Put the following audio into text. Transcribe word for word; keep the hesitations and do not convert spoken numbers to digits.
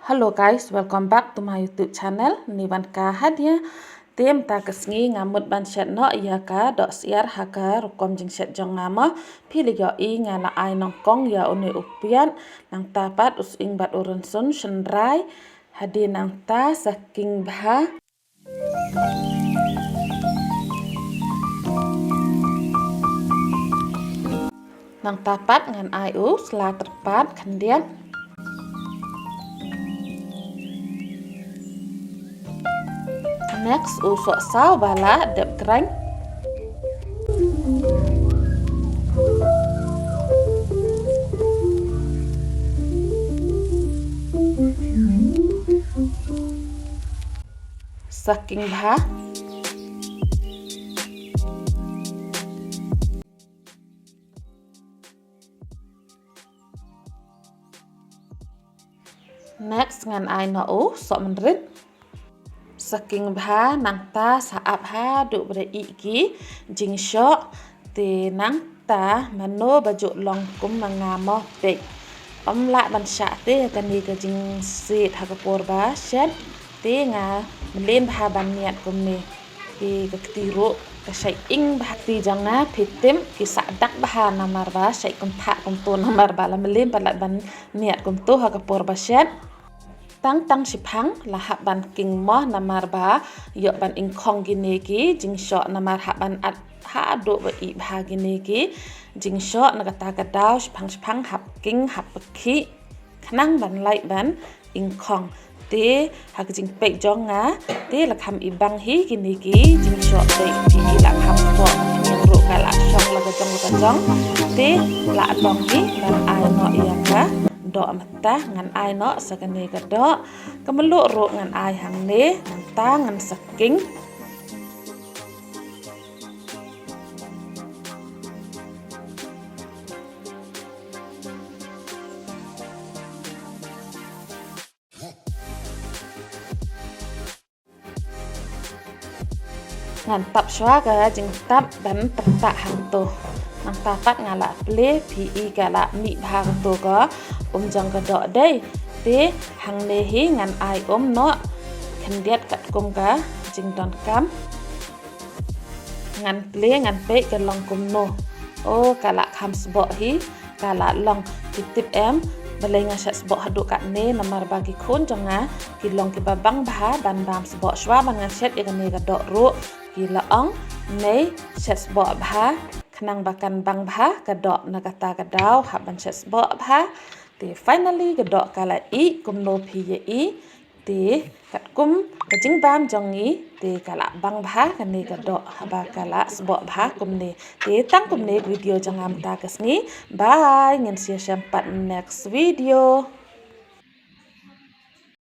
Hello guys, welcome back to my YouTube channel. Ni wan ka hadia. Te mynta ka sngi nga mut ban shet noh ïa ka doh syiar ha ka rukom jingshet jong nga mo. Phi la ïohi nga la ai nyngkong ïa une u piat, nangta pat u sying bad u rynsun shynrai. Hadien nangta sa khing bha. Nangta pat ngan ai u sla tyrpad khyndiat. Next u sohsaw ba la dep grind. Sa khing bha. Next ngan ai noh u sohmynrit. Sa khing bha nangta sa ap haduh ba da ih ki jingshoh. Te nangta mano ba ju long kum ma nga mo peit. Ym lah ban shah te kane ka jingsied ha ka por ba shet. Te nga mlien bha ban niad kumne. Te ka kti ruh ka shait ing bha. Kti jong nga phi tip ki sah dak bha namar ba shait kumthah kumto namar ba la mlien palat ban niad kumto ha ka por ba shet. Tang tang shiphang la hap ban khing mo namar ba ïoh ban ingkhong kine ki jingshoh namar hap ban at haduh ba ih bha kine ki jingshoh. Na kata ka daw shiphang shiphang hap khing hap pyrkhih khnang ban lait ban ingkhong. Te ha ka jingpeit jong nga te la kham ibang hi kine ki jingshoh te ki la kham pok. Ïa ruh ka la shong la ka jong la ka jong. Te la long hi ban ai noh ïa ka doh. Mynta ngan ai noh sa kane ka doh. Ka mluh ruh ngan ai hangne. Nangta ngan sa khing. Ngan tap shuwa ka jingtap ban tap tap hangto. Nangta pat nga la plie phi i ka la mih bha hangto ka um jong ka doh dei. Te hangne hi ngan ai um noh khyndiat katkum ka jingdonkam. Ngan plie ngan peit ka long kumno. O ka la kham sboh hi ka la long. Ki tip em balei nga shet sboh haduh katne namar ba ki khun jong nga ki long kiba bang bha ban bam sboh. Shuwa ban nga shet ïa kane ka doh ruh ki la ong mei shet sboh bha khnang ba kan bang bha ka doh. Na kata ka daw hap ban shet sboh bha. Te finally ka doh ka la ih kumno phi ïa i. Te katkum ka jingbam jong ngi te ka la bang bha kane ka doh haba ka la sboh bha kumne. Te tang kumne ka video jong nga mynta ka sngi. Bye, ngin sa ïashem pat next video.